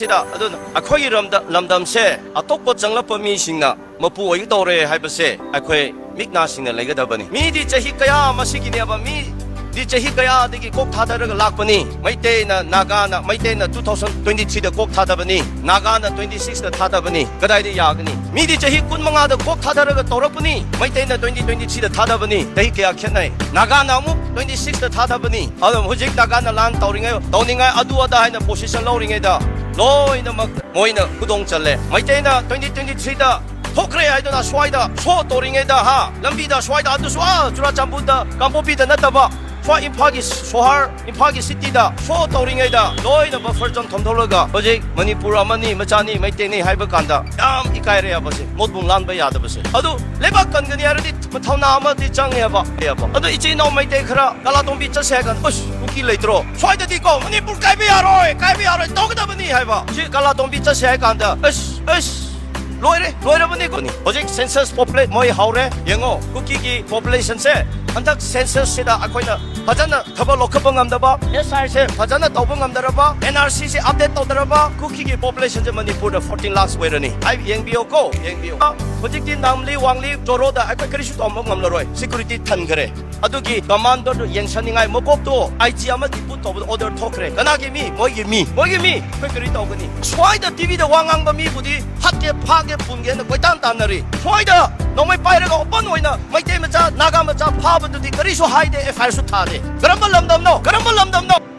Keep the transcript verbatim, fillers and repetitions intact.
ꯁꯤꯗ ꯑꯗꯨꯅ ꯑꯩꯈꯣꯏꯒꯤ ꯂꯝꯗ-, ꯂꯝꯗꯝꯁꯦ ꯑꯇꯣꯞꯄ ꯆꯪꯂꯛꯄ ꯃꯤꯁꯤꯡꯅ ꯃꯄꯨ ꯑꯣꯏꯒꯗꯧꯔꯦ ꯍꯥꯏꯕꯁꯦ ꯑꯩꯈꯣꯏ ꯃꯤꯠ ꯅꯥꯁꯤꯡꯅ ꯂꯩꯒꯗꯕꯅꯤ꯫ ꯃꯤꯗꯤ ꯆꯍꯤ ꯀꯌꯥ ꯃꯁꯤꯒꯤꯅꯦꯕ, ꯃꯤꯗꯤ ꯆꯍꯤ ꯀꯌꯥꯗꯒꯤ ꯀꯣꯛ ꯊꯥꯗꯔꯒ ꯂꯥꯛꯄꯅꯤ꯫ ꯃꯩꯇꯩꯅ, ꯅꯥꯒꯥꯅ, ꯃꯩꯇꯩꯅ two thousand twenty-threeꯗ ꯀꯣꯛ ꯊꯥꯗꯕꯅꯤ, ꯅꯥꯒꯥꯅ twenty-sixꯇ ꯊꯥꯗꯕꯅꯤ꯫ ꯀꯗꯥꯏꯗ ꯌꯥꯒꯅꯤ? ꯃꯤꯗꯤ ꯆꯍꯤ ꯀꯨꯟꯃꯉꯥꯗ ꯀꯣꯛ ꯊꯥꯗꯔꯒ ꯇꯧꯔꯛꯄꯅꯤ, ꯃꯩꯇꯩꯅ twenty twenty-threeꯗ ꯊꯥꯗꯕꯅꯤ꯫ ꯆꯍꯤ ꯀꯌꯥ ꯈꯦꯠꯅꯩ? ꯅꯥꯒꯥꯅ ꯑꯃꯨꯛ twenty-sixꯇ ꯊꯥꯗꯕꯅꯤ꯫ ꯑꯗꯨ ꯍꯧꯖꯤꯛ ꯅꯥꯒꯥꯅ ꯂꯥꯟ ꯇꯧꯔꯤꯉꯩ, ꯇꯧꯅꯤꯡꯉꯥꯏ, ꯑꯗꯨ ꯑꯗꯥ ꯍꯥꯏꯅ position ꯂꯧꯔꯤꯉꯩꯗ ꯂꯣꯏꯅꯃꯛ ꯃꯣꯏꯅ ꯈꯨꯗꯣꯡ ꯆꯜꯂꯦ꯫ ꯃꯩꯇꯩꯅ twenty twenty-threeꯗ ꯊꯣꯛꯈ꯭ꯔꯦ ꯍꯥꯏꯗꯨꯅ ꯁ꯭ꯋꯥꯏꯗ show ꯇꯧꯔꯤꯉꯩꯗ, ꯍꯥ, ꯂꯝꯕꯤꯗ ꯁ꯭ꯋꯥꯏꯗ, ꯑꯗꯨꯁꯨ, ꯑꯥ, ꯆꯨꯔꯥꯆꯥꯟꯄꯨꯔꯗ, ꯀꯥꯡꯄꯣꯛꯄꯤꯗ ꯅꯠꯇꯕ, ꯁ꯭ꯋꯥꯏ ꯏꯝꯐꯥꯜꯒꯤ ꯁꯣꯍꯔ, ꯏꯝꯐꯥꯜꯒꯤ cityꯗ show ꯇꯧꯔꯤꯉꯩꯗ ꯂꯣꯏꯅ buffer zone ꯊꯝꯊꯣꯛꯂꯒ ꯍꯧꯖꯤꯛ ꯃꯅꯤꯄꯨꯔ ꯑꯃꯅꯤ, ꯃꯆꯥꯅꯤ, ꯃꯩꯇꯩꯅꯤ ꯍꯥꯏꯕ ꯀꯥꯟꯗ ꯌꯥꯝ ꯏꯀꯥꯏꯔꯦ ꯍꯥꯏꯕꯁꯦ, ꯃꯣꯠꯕꯨꯡ ꯂꯥꯟꯕ ꯌꯥꯗꯕꯁꯦ꯫ ꯑꯗꯨ ꯂꯩꯕꯥꯛ ꯀꯟꯒꯅꯤ ꯍꯥꯏꯔꯗꯤ ꯊꯧꯅꯥ ꯑꯃꯗꯤ ꯆꯪꯉꯦꯕ, ꯍꯥꯏꯕ꯫ ꯑꯗꯨ ꯏꯆꯤꯟ ꯏꯅꯥꯎ ꯃꯩꯇꯩ ꯈꯔ ꯀꯥꯂꯥꯇꯣꯡꯕꯤ ꯆꯠꯁꯦ ꯍꯥꯏ ꯀꯥꯟꯗ, "ꯑꯁ, ꯀꯨꯀꯤ ꯂꯩꯇ꯭ꯔꯣ? ꯁ꯭ꯋꯥꯏꯗꯗꯤꯀꯣ ꯃꯅꯤꯄꯨꯔ ꯀꯥꯏꯕ ꯌꯥꯔꯣꯏ, ꯀꯥꯏꯕ ꯌꯥꯔꯣꯏ, ꯇꯧꯒꯗꯕꯅꯤ" ꯍꯥꯏꯕ꯫ ꯁꯤ ꯀꯥꯂꯥꯇꯣꯡꯕꯤ ꯆꯠꯁꯦ ꯍꯥꯏ ꯀꯥꯟꯗ, "ꯑꯁ, ꯑꯁ, ꯂꯣꯏꯔꯦ, ꯂꯣꯏꯔꯕꯅꯤ ꯀꯣ"꯫ ꯍꯧꯖꯤꯛ census populate ꯃꯣꯏ ꯍꯧꯔꯦ꯫ ꯌꯦꯡꯉꯣ, ꯀꯨꯀꯤꯒꯤ populationꯁꯦ ꯍꯟꯗꯛ censusꯁꯤꯗ ꯑꯩꯈꯣꯏꯅ ꯐꯖꯅ ꯊꯕꯛ ꯂꯧꯈꯠꯄ ꯉꯝꯗꯕ, SIꯁꯦ ꯐꯖꯅ ꯇꯧꯕ ꯉꯝꯗꯔꯕ, NRCꯁꯦ update ꯇꯧꯗꯔꯕ, ꯀꯨꯀꯤꯒꯤ populationꯁꯦ ꯃꯅꯤꯄꯨꯔꯗ fourteen lakhs ꯑꯣꯏꯔꯅꯤ꯫ ꯍꯥꯏ, ꯌꯦꯡꯕꯤꯌꯣꯀꯣ, ꯌꯦꯡꯕꯤꯌꯣ꯫ ꯍꯧꯖꯤꯛꯇꯤ ꯅꯥꯝꯂꯤ, ꯋꯥꯡꯂꯤ, ꯖꯣꯔꯣꯗ ꯑꯩꯈꯣꯏ ꯀꯔꯤꯁꯨ ꯇꯧꯕ ꯉꯝꯂꯔꯣꯏ, security ꯊꯟꯈ꯭ꯔꯦ꯫ ꯑꯗꯨꯒꯤ commanderꯗꯨ ꯌꯦꯡꯁꯟꯅꯤꯡꯉꯥꯏ ꯃꯀꯣꯛꯇꯣ IG ꯑꯃ depute ꯇꯧꯕꯗ order ꯊꯣꯛꯈ꯭ꯔꯦ꯫ ꯀꯅꯥꯒꯤ ꯃꯤ? ꯃꯣꯏꯒꯤ ꯃꯤ, ꯃꯣꯏꯒꯤ ꯃꯤ꯫ ꯑꯩꯈꯣꯏ ꯀꯔꯤ ꯇꯧꯒꯅꯤ? ꯁ꯭ꯋꯥꯏꯗ TVꯗ ꯋꯥ ꯉꯥꯡꯕ ꯃꯤꯕꯨꯗꯤ ꯍꯥꯠꯀꯦ, ꯐꯥꯒꯦ, ꯄꯨꯟꯒꯦꯅ ꯀꯣꯏꯇꯥꯟ ꯇꯥꯟꯅꯔꯤ꯫ ꯁ꯭ꯋꯥꯏꯗ ꯅꯣꯡꯃꯩ ꯄꯥꯏꯔꯒ open ꯑꯣꯏꯅ ꯃꯩꯇꯩ ꯃꯆꯥ, ꯅꯥꯒꯥ ꯃꯆꯥ ꯐꯥꯕꯗꯨꯗꯤ ꯀꯔꯤꯁꯨ ꯍꯥꯏꯗꯦ, FIRꯁꯨ ꯊꯥꯗꯦ꯫ ꯀꯔꯝꯕ ꯂꯝꯗꯝꯅꯣ? ꯀꯔꯝꯕ ꯂꯝꯗꯝꯅꯣ?